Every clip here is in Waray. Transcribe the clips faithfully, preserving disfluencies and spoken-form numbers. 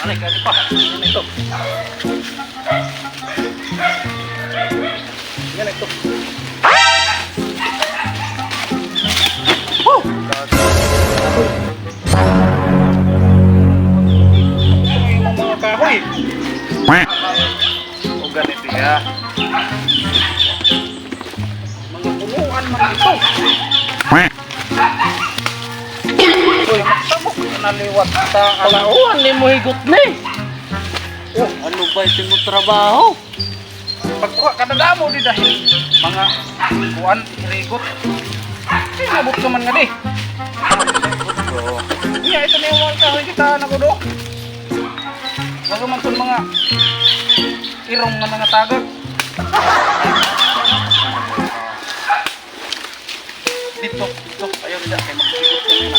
Aray, kaya pa. Ano ito? Yan ito. Woo! Ay, mga kahoy. O, ganito ya. Mga punuan man ito. Uy, sabok na liwat ta. Palawan nimo higot ni. Oh, ano ba ito mo trabaho? Pagkuha ka na damo di dahil mga kuan, hirigot. Ay, nabot ka man nga di. Iya, ito na yung mga kahoy kita na ko do. Bago man itong mga irong nga nangatagak. Dito, dito. Ayaw nila. Kaya magsigot ka nila.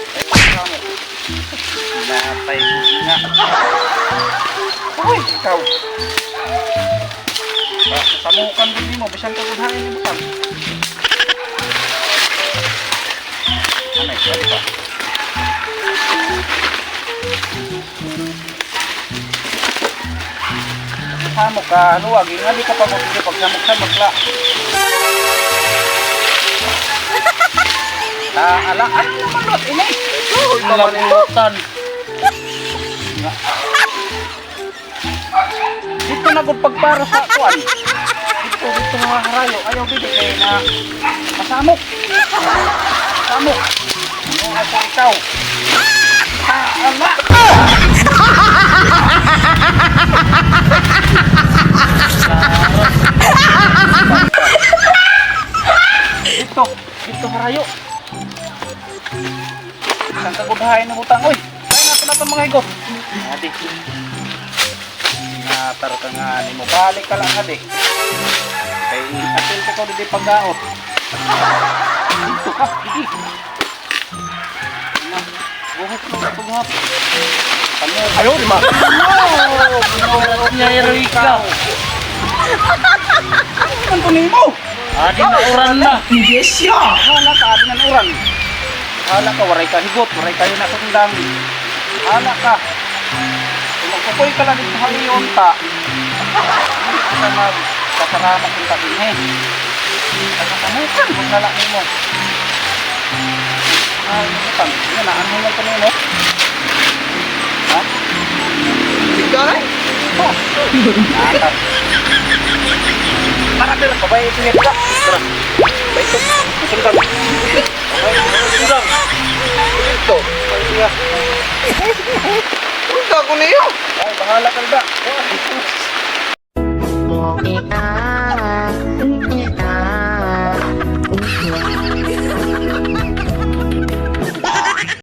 Ay, ano mo? Natay ko nga. Uy, ikaw. Ah, sasamukan din mo. Bisan ka kung hain mo. Ano, ikaw ba? Samok ka, luwag, nga di ka pa mo sige pagsamok-samok la. Ah, ala, ano naman lot ini? Uy, ang labutan. Dito na gud pagpara sa kuan. Dito, dito mga harayo. Ayaw dito kay na masamok. Samok. Ano ako ikaw? Ah, ala! Dito, dito harayo. Isang kagudhay na butang, oy. Ay, nato na itong mga higot. Adi. Natar ka nga ni mo. Balik ka lang, adi. Kay atin ka ko didi pag-aot. Dito ka, didi. Buhok mo sa paghap. Ayaw, di ma. Niya, ikaw. Ano to nimo? Adi na uran na. Yes, ya. Hala ka, adi na uran. Hala ka, waray ka higot, waray ka hinasundang. Hala ka. Kung magkukoy ka lang dito sa hayon ta. Hindi ka mag-, kasarama kung tabi niya eh. Kasakamutan, kung nala mo. Ah, ano ka? Ano na? Ano mo pa nimo? Ha? Ikaw na? Oh. Tara, tara, pabay ito niya. Tara. Bay ito. Sundan. Bay, sundan. Ito. Ay, siya. Punta ko niyo. Ay, bahala ka na.